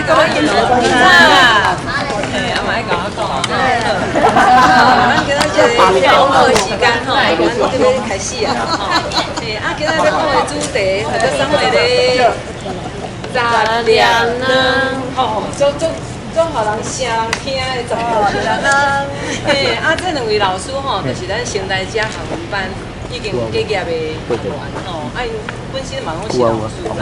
你講啊，嘿，啊嘛愛共我講。咱今仔這个講課的時間吼，咱這欲開始啊，吼。嘿，啊，今仔欲講的主題叫做啥物咧？十粒卵，吼，足足足予人聲人聽的十粒卵。嘿，啊，這兩位老師吼，就是咱成大遮學文班已經結業的學員吼，啊，𪜶本身嘛攏是老師啦。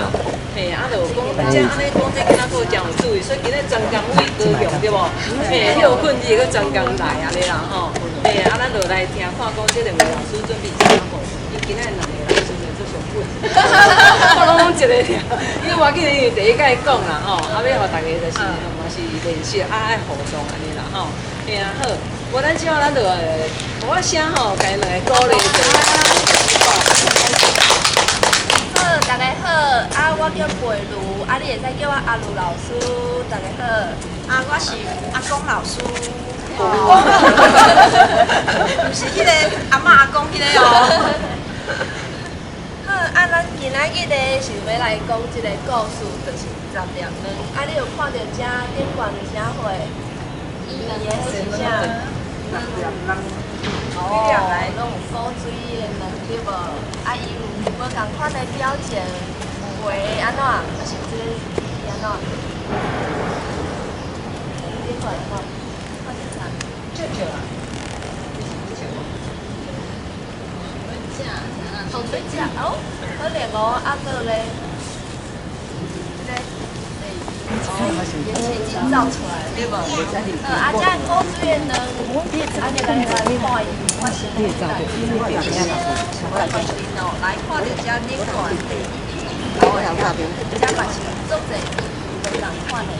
嘿，啊，就講這按呢講這囡仔閣誠有趣味，所以今日專工為高雄對無？嘿，歇睏日閣專工來按呢啦吼。嘿，啊，咱就來聽看講這兩位老師準備啥物，伊今仔兩个老師呢做上本，我攏講一個爾，因為我記得伊第一擺講啦吼，啊，欲予大家就是嘛是練習啊愛互動按呢啦吼。嘿啊好，無咱這咱就予我聲吼，共𪜶兩个鼓勵一下。好，大家好，啊，我叫培如，啊，你會使叫我阿如老師，大家好。啊，我是阿公老師。毋是彼个阿嬤阿公彼个哦。好，啊，咱今仔日呢是欲來講這个故事，就是十粒卵。啊，你有看著遮頂懸有啥貨？伊的是啥？哦，攏有古錐的卵對無？啊，伊有無仝款的表情，有畫按怎？啊是這个是按怎？你看看，看著啥？笑笑啊。食，糖水食哦，可能哦，啊閣咧，這个，哦，已經造出來對無？啊，這古錐的卵，啊，你來來看伊發生啥物代誌？醫生，哦，來看著這頂懸第一這嘛是足濟無仝款的，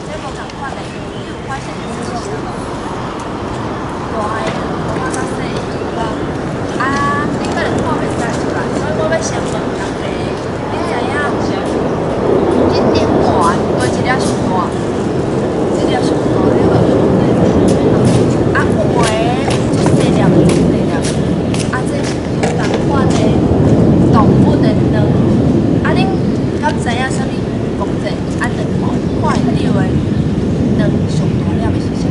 這無仝款的，你有發現這是啥無？大的，無較細的，啊，你可能看袂使出來，所以我欲先問大家，你知影這頂懸佗一粒上大？這粒上大對無？啊，有的足細粒，足細粒，啊，這是無仝款的動物的卵。啊，恁敢知影啥物講者？啊，卵看會著的卵上大粒的是啥物？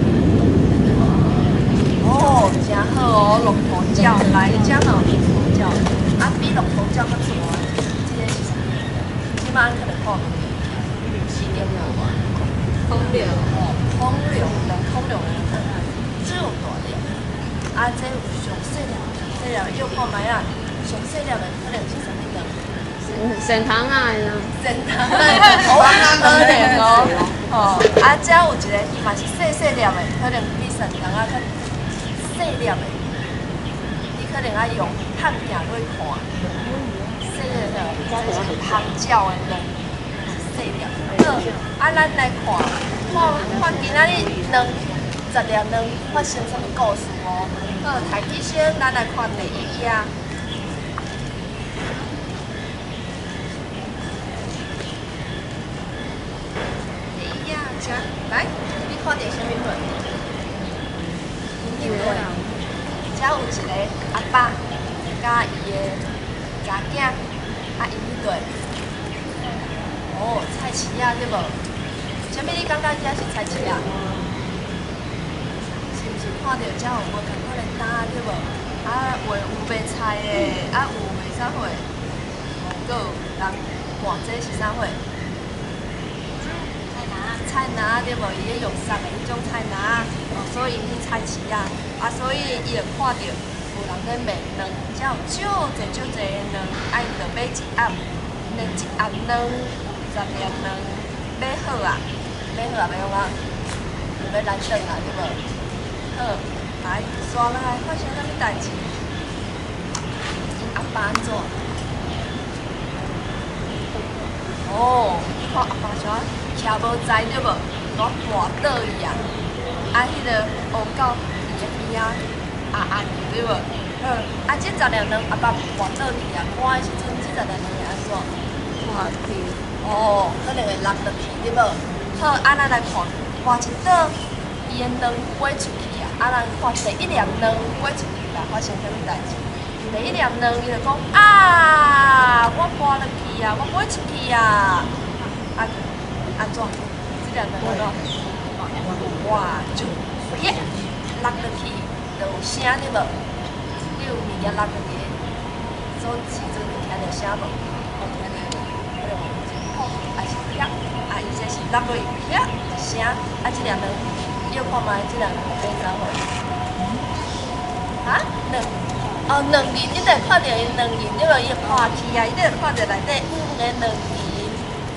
哦，誠好哦，駱駝鳥來，這嘛有駱駝鳥，啊，比駱駝鳥較大的，這个是啥物？這擺可能看袂著，是點無？孔龍。哦，孔龍卵，孔龍的卵，這有大粒。啊，這有上細粒，細粒約看覓啊，上細粒的可能是啥物卵？蟮蟲仔的。蟮蟲仔，哦，可能哦，吼，啊，這有一个嘛是細細粒的，可能比蟮蟲仔較細粒的，你可能愛用探鏡去看，細粒的，這是蜂鳥的卵，是細粒。好，啊，咱來看，看看今仔日卵十粒卵發生啥物故事哦。好，抬起先，咱來看第一頁。第一頁，請來，你看著啥物貨？對，遮有一个阿爸佮伊的查囝，啊，𪜶彼對，哦，菜市仔對無？啥物你感覺遮是菜市仔？是毋是看著遮有無仝款的擔對無？啊，有有賣菜的，啊有賣啥貨？哦，閣有人換這是啥貨？菜籃對無？伊咧用送的彼種菜籃，哦，所以𪜶去菜市仔，啊，所以伊就看著有人咧賣卵，遮有足濟足濟的卵，啊，𪜶就買一盒，買一盒卵，十粒卵，買好啊，買好啊，欲創啊？欲來轉啊，對無？好，來，紲落來發生啥物代誌？𪜶阿爸按怎？哦，你看阿爸像徛無在對無？煞跋倒去啊！啊，彼个烏狗佇咧邊仔壓壓去對無？好，啊，這十粒卵阿爸跋倒去啊，寒的時陣這十粒卵會按怎？破去。哦，可能會落落去對無？好，啊，咱來看，跋一倒，伊的卵飛出去啊！啊，咱看第一粒卵飛出去啦，發生啥物代誌？第一粒卵，伊就講啊，我跋落去啊，我飛出去啊！啊，按怎？這粒卵安怎？哇，就啪落落去，就有聲對無？你有物件落落去，所時陣有聽著聲無？有聽著，彼个無？還是啪，啊，伊這是落落去啪一聲，啊，這粒卵，你看覓，這粒卵變啥貨？啊？卵？哦，卵仁，你就會看著伊卵仁，對無？伊會破去啊，伊你會看著內底黃的卵仁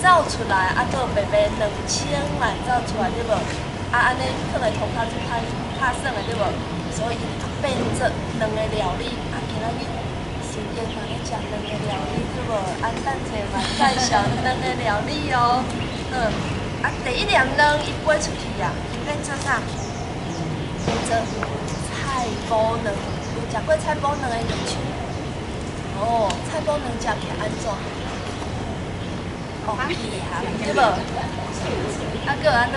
走出來，啊，閣有白白卵清來走出來，對無？啊，按呢囥佇塗跤足歹拍耍的，對無？所以伊變做卵的料理，啊，今仔日時間嘛咧食卵的料理，對無？啊，等者嘛介紹卵的料理哦。好，啊，第一粒卵伊飛出去啊，伊變做啥？變做菜脯卵。有食過菜脯卵的舉手？哦，菜脯卵食起來按怎？哦，對無？啊，閣按怎？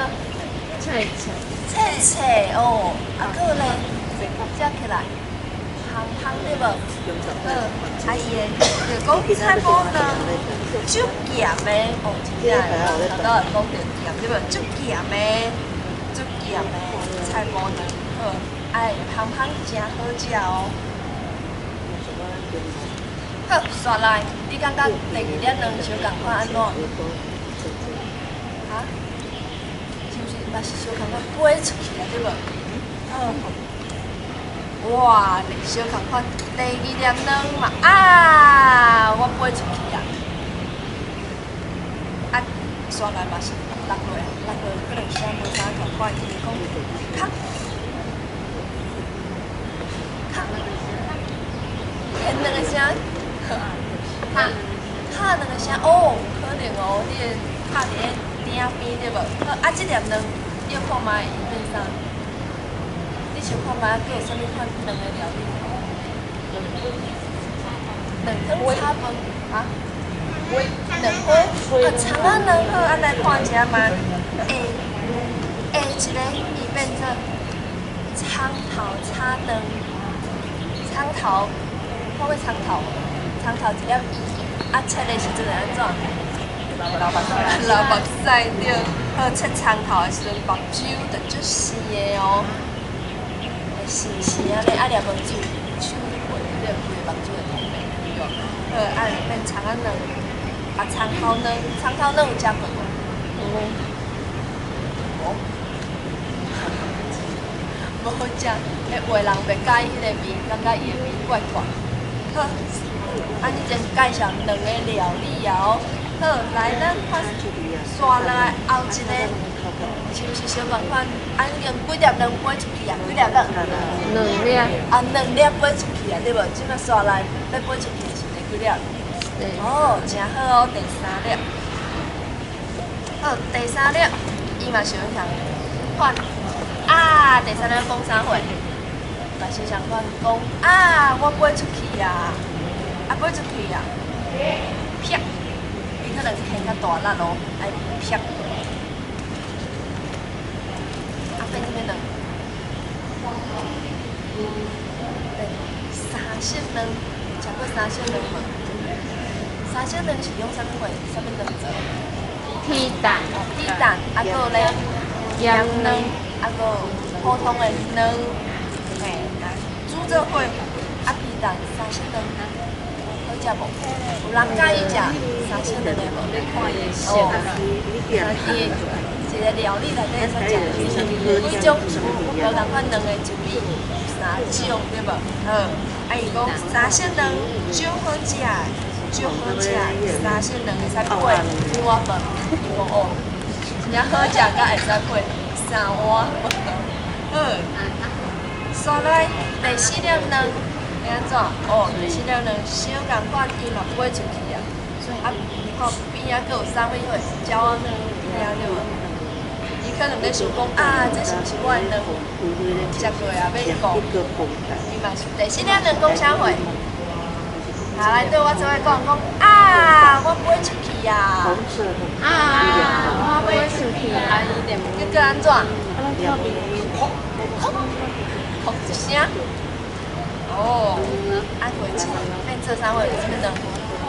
脆脆。脆脆哦，啊，閣咧，食起來香香對無？好，啊伊的就講菜脯卵足鹹的，哦，真正的，頭拄仔講著鹹對無？足鹹的，足鹹的菜脯卵，好，哎，香香誠好食哦。好，紲來，你感覺第二粒卵相仝款按怎？哈？是毋是嘛是相仝款飛出去啊？對無？好。哇，相仝款，第二粒卵嘛啊，我飛出去啊！啊，紲來嘛是落落來，落落可能聲無啥仝款，伊就講，咔，咔，連兩個聲，咔，咔兩個聲，哦，可能哦，你的敲佇咧鼎邊對無？好，啊，這粒卵，你看覓伊變啥？你想看覓閣有啥物款卵的料理？卵湯炒飯，啊？卵花，啊，蔥仔卵好，咱來看一下嘛。下下一个伊變做蔥頭炒卵，蔥頭，看過蔥頭無？蔥頭一粒圓，啊，切的時陣會按怎？流目屎對，好切蔥頭的時陣，目睭就足生的哦，會生生按呢，啊，掠無手手咧過，你規个目睭會通白，對無？好，啊，變蔥仔卵，啊，蔥頭卵，蔥頭卵有食過無？無。無食，彼有的人袂佮意彼个味，感覺伊的味怪怪。好，啊，你先介紹兩个料理啊哦。好，來，咱看紲來後一个，是毋是相仝款？啊，已經幾粒卵飛出去啊？幾粒卵？兩粒。啊，兩粒飛出去啊，對無？這擺紲來欲飛出去是第幾粒？哦，誠好哦，第三粒。好，第三粒，伊嘛是有仝款。啊，第三粒講啥貨？嘛是相款講啊，我飛出去啊，啊飛出去啊，啪！伊可能牽較大力哦，愛啪。啊，變啥物卵？變三色卵，食過三色卵無？三色卵是用啥物貨？啥物卵做？皮蛋。皮蛋，啊，閣咧鹽卵，啊，閣普通的卵，嘿，煮做伙，啊，皮蛋三色卵，好食無？有人佮意食三色卵的無？哦，伊一個料理內底會使食幾種無仝款卵的種類，三種對無？好，啊伊講三色卵足好食，足好食，三色卵會使配一碗飯，伊講哦，真正好食，甲會使配三碗飯。好，紲來第四粒卵會按怎？哦，第四粒卵小仝款，伊嘛飛出去啊。啊，吼邊仔閣有啥物貨？鳥仔卵邊仔對無？伊可能咧想講啊，這是毋是我的卵？食過啊，欲顧。伊嘛是第四粒卵講啥話？啊，來對我做伙講講啊，我飛出去啊！啊，我飛出去啊！結果按怎？噗一聲。哦，啊，過去變做啥貨？啥物卵？哦，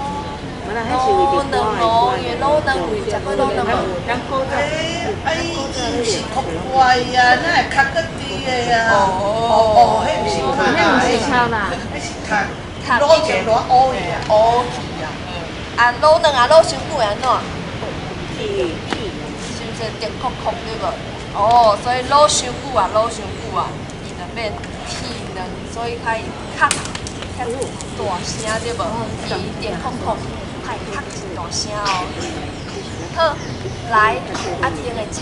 卵哦，因為滷卵有食過滷卵無？欸，啊伊伊毋是殼壞啊，哪會殼閣佇的啊？哦哦，彼毋是殼啊，彼是彼是殼，滷成偌烏去啊，烏去啊。啊，滷卵啊，滷傷久會按怎？是毋是甜硞硞對無？哦，所以滷傷久啊，滷傷久啊，伊就變鐵卵，所以較較較大聲對無？伊甜硞硞，較會較真大聲哦。好，來，啊，停佇遮，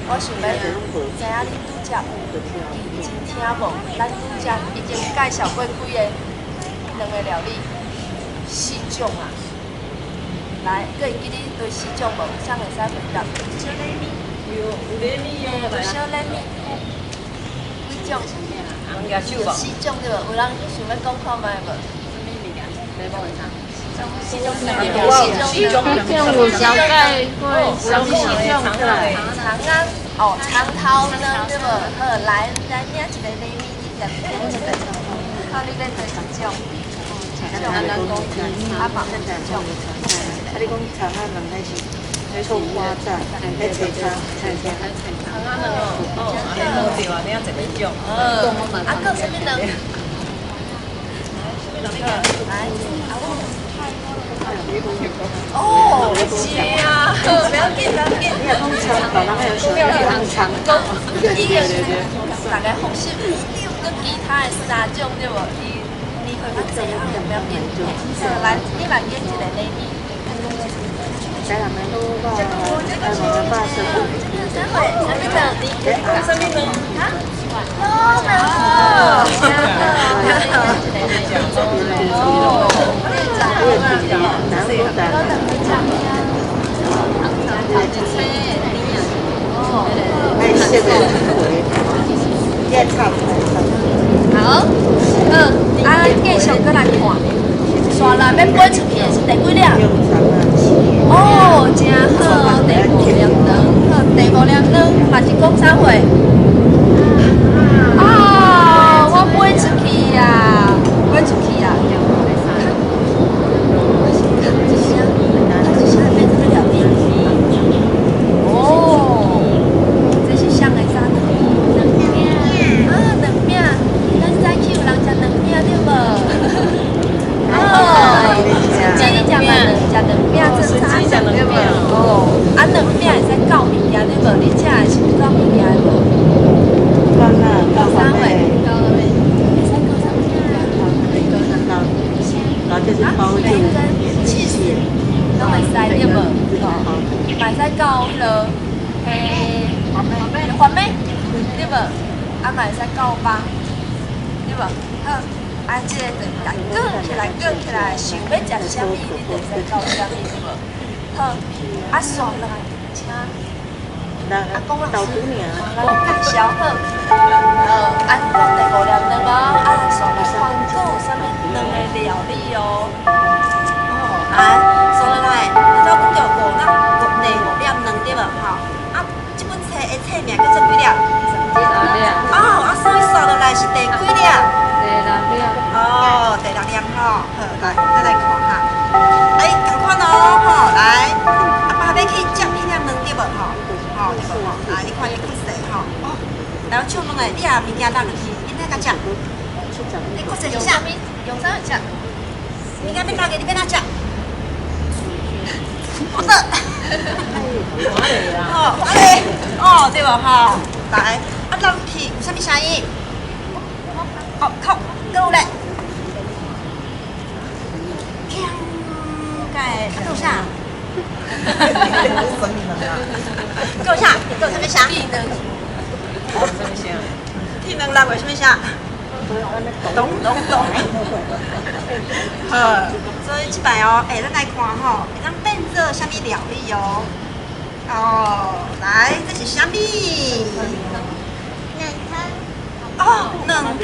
我想欲知影恁拄才有認真聽無？咱拄才已經介紹過幾个卵的料理，四種啊。來，閣會記得對四種無？啥會使回答？小禮米，有有禮米哦，有小禮米，幾種？紅牙手無？四種對無？有人想欲講看覓無？四種，四種，之前有交代過四種的。長安哦，長頭卵對無？好，來來領一个禮物，你來領一个，看你欲佗一種？啊嘛有一種。啊，你講蔥仔卵彼是葱花仔，彼茶餐餐廳。蔥仔卵哦，哦，按呢無對啊，領一個種。啊，閣有啥物卵？來，阿母。哦，是啊，好，不要緊，不要緊。你若講長頭，人還有說講長講已經大家複習，閣其他的三種對無？伊年歲較濟啊，不要緊。來，你嘛揀一个禮物。台南的滷肉啊，啊，肉生。啥物？啥物卵？啥物卵？哈？滷卵。哦，南部的。哎，色的回，一插好，嗯，啊，繼續閣來看，紲來欲飛出去的是第幾粒？哦，真好，第五粒卵，好，第五粒卵嘛是講啥話？啊，我飛出去啊，飛出去啊！一聲，一聲變做料理。哦，這是啥的早餐？啊，卵餅，咱早起有人食卵餅對無？哦，這你食嘛？食卵餅做早餐對無？哦，啊，卵餅會使攪物件對無？你食的是有攪物件的無？夠啦，夠啥貨？會使攪啥物件？然後就是包進起司攏會使對無？嘛會使攪彼落，彼番麥對無？啊嘛會使攪肉對無？好，啊這个就共捲起來，捲起來，想欲食啥物，你就會使攪啥物對無？好，啊紲落來，請阿公老師來介紹好。啊，講第五粒卵哦，啊來紲來看，閣有啥物卵的料理哦？來，紲落來，咱講著五粒五第五粒卵對無吼？啊，這本冊的冊名叫做幾粒？哦，啊，所以紲落來是第幾粒？第六粒。哦，第六粒吼，好，來，咱來看哈。哎，仝款哦，吼，來，阿爸欲去接彼粒卵對無吼？吼，對無吼？啊，你看伊較細吼，哦，來我笑問的，你若物件落落去，你欲共接？你確實是啥？用啥食？物件欲落去，你欲按怎接？好的。哦，滑咧，哦，對無吼？來，啊落去有啥物聲音？哦，扣，閣有咧。鏘，該啊，閣有啥？閣有啥？閣有啥物聲？鐵卵。啥物聲？鐵卵落有啥物聲？咚咚咚。好，所以這擺哦，欸，咱來看吼，會當變做啥物料理哦？哦，來，這是啥物？卵湯。哦，卵湯。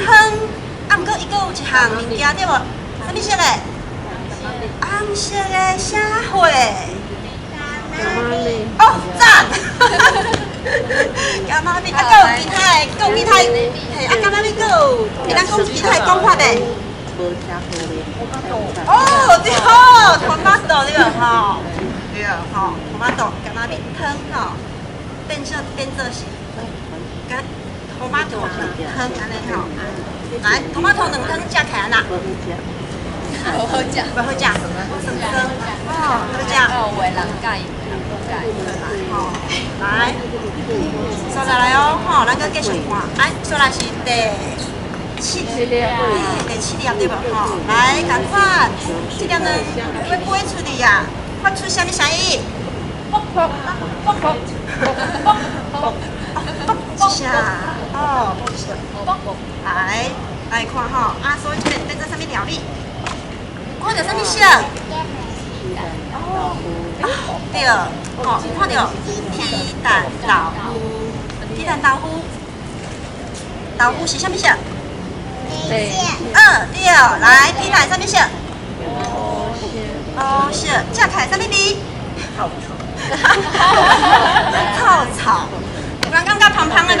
啊，毋過伊閣有一項物件對無？啥物色的？紅色的啥貨？哦，讚！柑仔蜜，啊，閣有其他的，閣有其他的，嘿，啊，柑仔蜜閣有，會當講其他的講法袂？無聽過咧。哦，對，tomato 對無吼？對，對，吼，土馬豆敢若蜜湯吼，變做變做是，敢土馬豆卵湯按呢吼。來，土馬豆卵湯食起來按怎？無好食，無好食，酸酸，哦，好食。有的人佮意，有的人無佮意。吼，來，煞落來哦，吼，咱閣繼續看，哎，煞來是第七粒，第七粒對無？吼，來，仝款，這粒卵欲飛出去啊，發出啥物聲音？啵啵啵啵啵啵，一聲，哦，啵一聲，來，來看吼，啊，所以這個變做啥物料理？看著啥物色？哦，對，吼，看著皮蛋豆腐，皮蛋豆腐，豆腐是啥物色？嗯，對，來，皮蛋啥物色？烏色，食起來啥物味？臭臭。臭臭，有人感覺芳芳的無？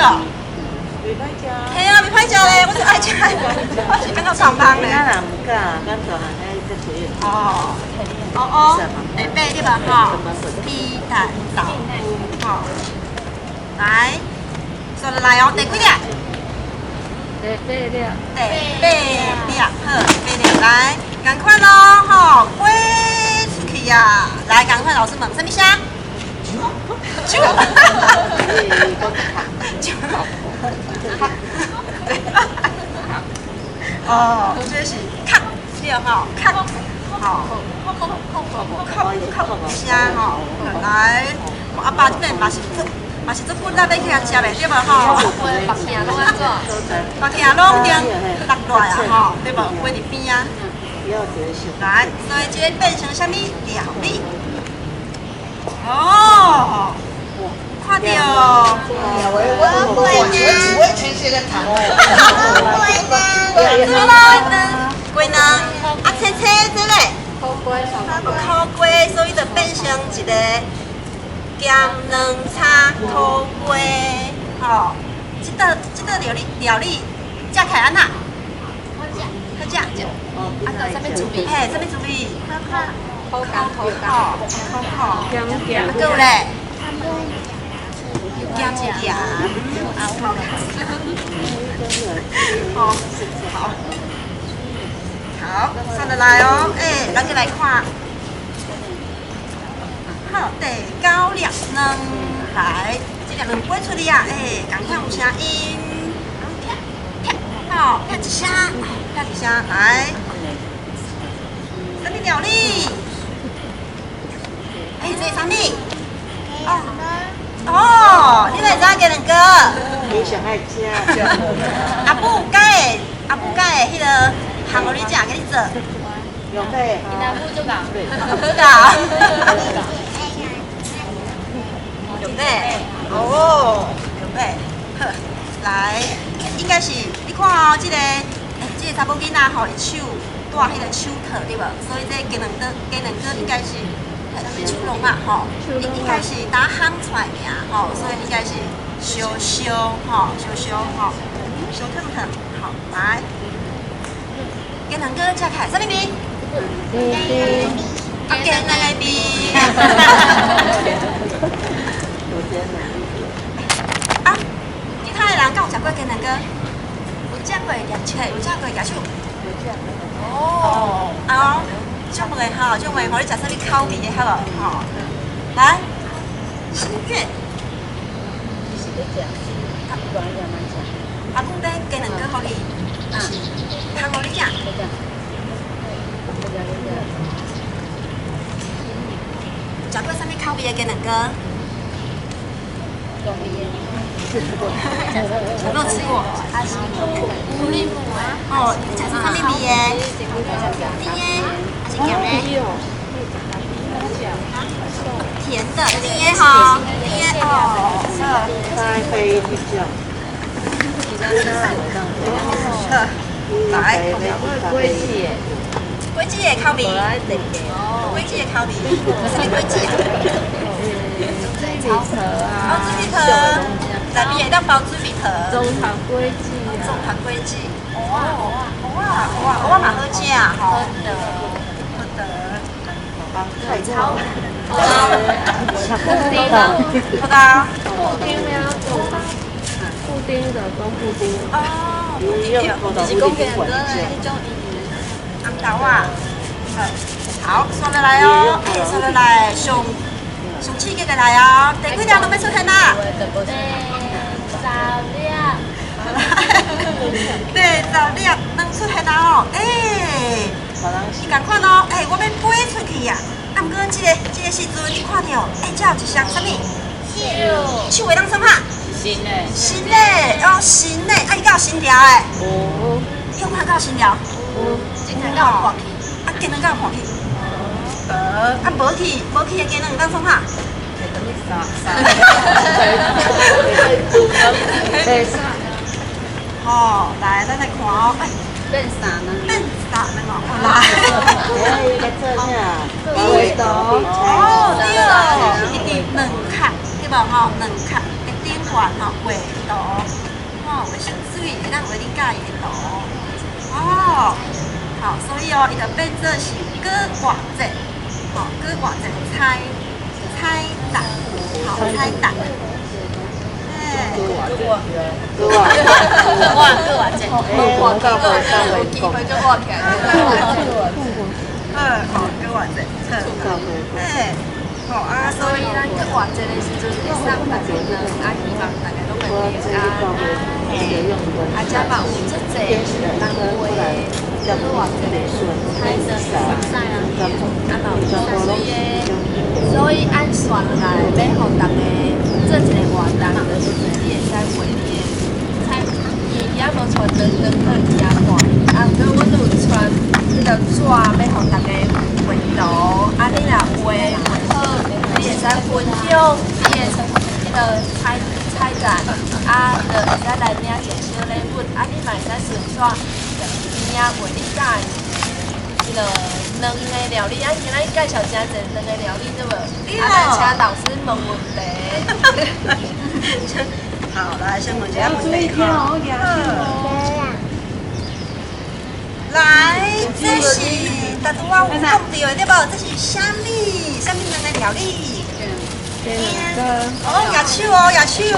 袂歹食。嘿啊，袂歹食咧，我就愛食，我是感覺芳芳咧。咱若毋敢，咱大漢愛較濟。哦，哦哦，第八對吧？吼，皮蛋豆腐，吼，來，煞落來哦，第幾粒？第八粒。第八粒，好，第八粒，來，仝款咯，吼，飛出去啊！來，仝款老師問，啥物聲？啾。啾。哦，這是咔，對吼，咔，吼，咔咔聲吼，來，我阿爸這邊嘛是做，嘛是做骨力欲去共食的，對無吼？目鏡攏按怎？目鏡攏已經落落來啊，吼，對無？飛佇邊啊。來，所以這個變成啥物料理？哦，看著。我青色的頭。對咯，雞卵，啊，青青這個。苦瓜，苦瓜，所以就變成一個鹹卵炒苦瓜，吼。這道料理食起來按怎？好食。好食。啊，閣有啥物滋味？嘿，啥物滋味？口感，口感。口口。鹹鹹。啊，閣有咧？鹹鹹。哦，好。好，煞落來哦，欸，咱閣來看。好，第九粒卵來，這粒卵飛出去啊，欸，仝款有聲音，啪啪，好，啪一聲，啪一聲，來，啥物料理？欸，這是啥物？哦，哦，你哪會知影雞卵糕？伊上愛食。阿母敢會，阿母敢會彼个烘予你食，予你做。用咩？𪜶阿母足𠢕。足𠢕。用咩？哦，用咩？好，來，應該是你看哦，這個，欸，這個查某囡仔吼，伊手戴彼個手套對無？所以這雞卵糕，雞卵糕應該是手籠啊，吼，應該是打烘出來爾吼，所以應該是燒燒吼，燒燒吼，燒燙燙，好，來，雞卵糕食起來啥物味？啊，雞卵的味。啊，其他的人敢有食過雞卵糕？有食過，嘿，有食過，舉手。哦，啊，足袂吼，足袂，予你食啥物口味的好無？吼，來，新月。阿母買雞卵糕予你，還是烘予你食？食過啥物口味的雞卵糕？有沒有吃過？哦，你食啥物味的？甜的還是鹹的？甜的，甜的吼，甜的哦。咖啡比較。來，果子的。果子的口味，果子的口味，啥物果子啊？水蜜桃啊。哦，水蜜桃，內面會當包水蜜桃。中糖果子。中糖果子。哦，哇哇哇嘛好食吼。好的。好的。菜超。布丁啊，好的。布丁了，布丁的讲布丁。哦，是讲变做迄种红豆啊。好，刷落來哦，哎，刷落來，上上刺激的來哦，第幾粒攏欲出現啦？第十粒。第十粒卵出現啦哦，哎，是仝款哦，哎，我欲飛出去啊！啊，毋過這個時陣，你看著，哎，這有一雙啥物？手。手會當創啥？新的。新的，哦，新的，啊，伊敢有新條的？無。用看敢有新條？有。今天敢有破去？啊，雞卵敢有破去？啊，無去，無去的雞卵會當創啥？三。吼，來，咱來看哦，哎，變三卵。變三卵哦，來。哦，對，伊佇卵殼，對無吼？卵殼的頂懸吼畫圖，吼畫成水，會當畫恁佮意的圖。哦，好，所以哦，伊就變做是閣活節，吼，閣活節彩彩蛋，好，彩蛋。閣活節，閣活節，有機會就活起來。好，閣活節，哎，好啊，所以咱閣活節的時陣會送大家卵，啊，希望大家攏會平安。啊，遮嘛有足濟人畫閣活節的彩燈啊，啊嘛有足媠的，所以按紲落來，欲予大家做一個活動，就是你會使畫你的彩，伊也無傳長長去伊遐看，啊，毋過阮有傳彼個紙欲予大家畫圖，啊，你若畫畫好，你會使分享你的彼個彩彩蛋，啊，就會使來領一個小禮物，啊，你嘛會使順紲邊仔畫你佮意彼個卵的料理，啊，今仔日介紹誠濟卵的料理對無？啊，咱請老師問問題。好，來先問一下問題吼。來，這是拄拄仔有講著的對無？這是啥物？啥物卵的料理？哦，舉手哦，舉手。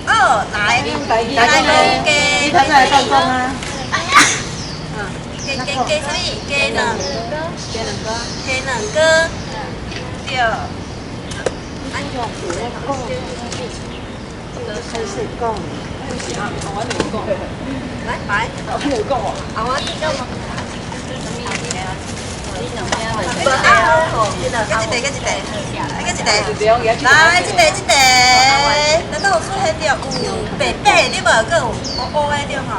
哦，來，來雞，雞雞雞啥物？雞卵，雞卵糕，對。開始講。來來。啊，我你講。一個一個，一個一個，來，這個這個，難道有出現著有白白的對無？閣有烏烏的對吼？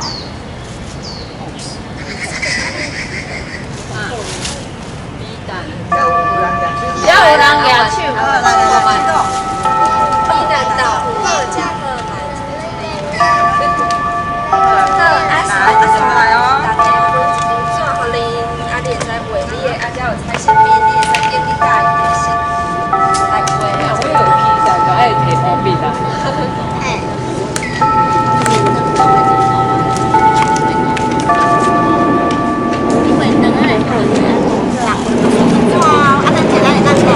只要有人舉手。好，來來來，皮蛋豆，好，真好，來。好，啊，來哦。大家分一張紙予恁，啊，你會使畫你的，啊，遮有彩色筆，你會使揀你佮意的色來畫。我有皮蛋，就愛提烏筆啊。嘿。哇，啊，咱一咱会当啊，现在有啥物？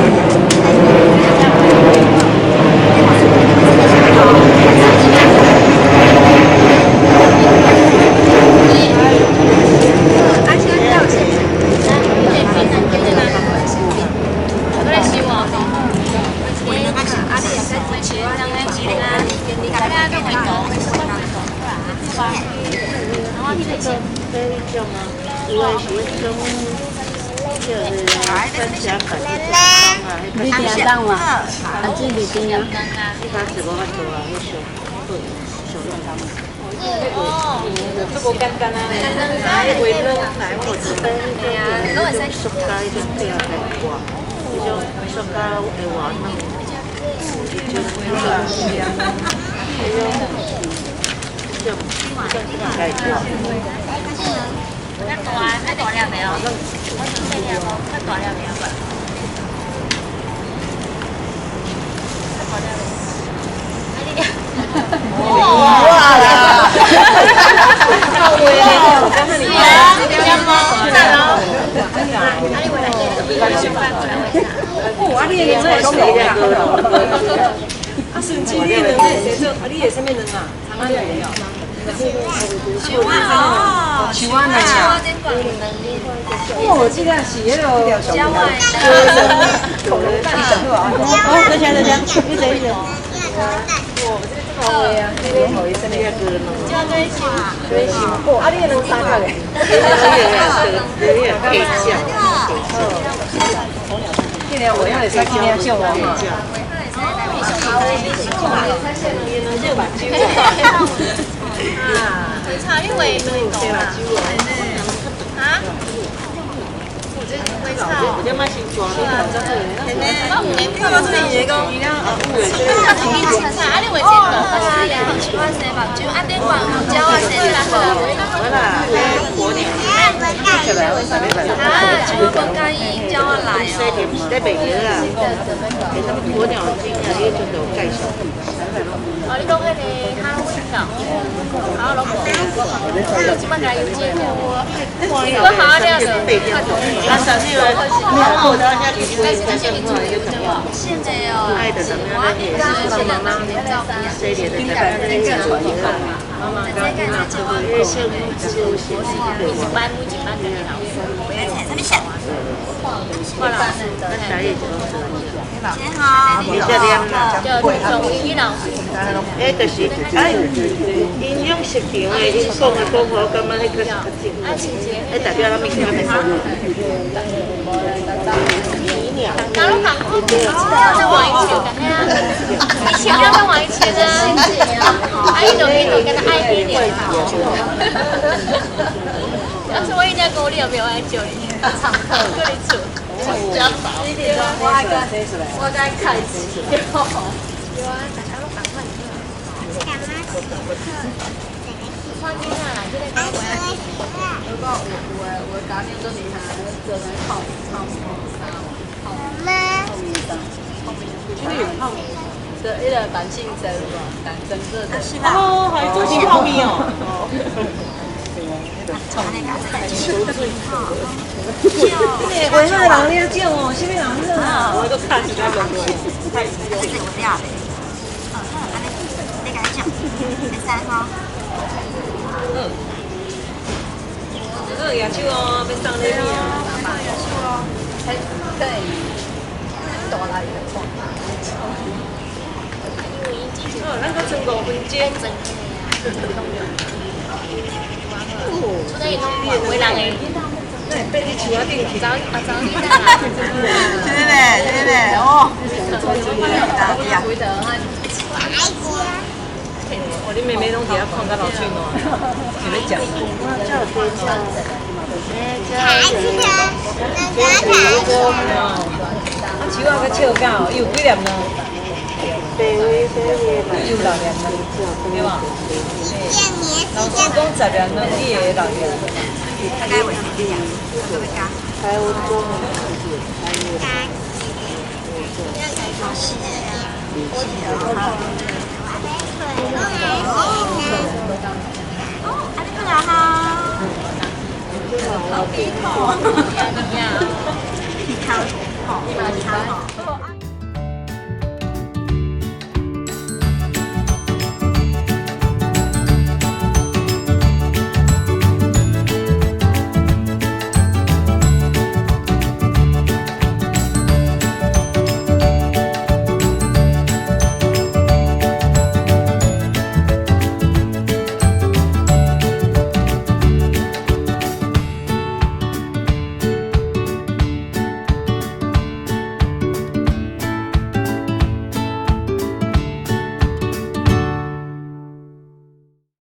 啊，你會使支持我，你家己這種啊，有的是彼種叫做番茄粉，你聽當嘛？啊，這裡邊啊，彼陣是無法度啊，彼上上簡單。這無簡單啊！畫卵來，我一般彼種塑膠彼種底仔來畫，彼種塑膠會活卵，彼種彼種彼種來畫。較大，較大粒袂哦？我想細粒無，較大粒袂哦？較大粒袂？啊你！哇！啊，孙子，你的卵会使做，啊，你会啥物卵啊？苍仔卵哦。树啊，树仔卵。哦，这个是彼个。哦，等下等下，你等一下。哦，这个好啊，这个哦，啊，你的卵三角的。这个画会使去领奖哦。回茶你画两个啊？啊？回茶。我唔免看我这里讲。啊，你画这个，树仔生目睭，啊顶悬有鸟仔生无？啊，树仔无介意鸟仔来哦。哦，你讲彼个哈喽哦，好，拢无。我这摆甲伊接。我好了就。现在哦，我现在一班每一班家己老师。我老师。先好。叫钟宇老师。哎，就是哎，营养失调的，𪜶讲的讲法，我感觉彼个是较正。哎，代表咱物件袂好。哪拢共款，在玩一球，以前了在玩一球啊，啊，伊就伊就敢若爱彼尔。要是我一家讲，你有没有爱叫你？唱歌，叫你做。我该开始。对啊，大家拢共款。穿囡仔啦，这个讲话。如果有有的有的家长做厉害，做来泡泡面衫，泡面衫，这个有泡面。对，彼个万圣节有无？但整个的。哦，还做成泡面哦。这个画那个人领奖哦，啥物人领啊？我都看起来无。这个有了嘞。哦，按呢，你共伊讲，会使吼。嗯。好，举手哦，欲送礼物哦。举手哦，嘿，对，大来的看。哦，咱阁剩5分钟。出来伊拢画人的。那会爬伫树仔顶去。走啊走你啦。真的，真的哦。哦，你妹妹拢伫遐看甲流喙澜，是咧食。啊，树仔阁笑到，伊有几粒卵？伊有六粒卵，对无？老师讲10粒卵，伊会六粒。大概会几粒？搁欲加？哦，按呢好啊哈。好鼻孔。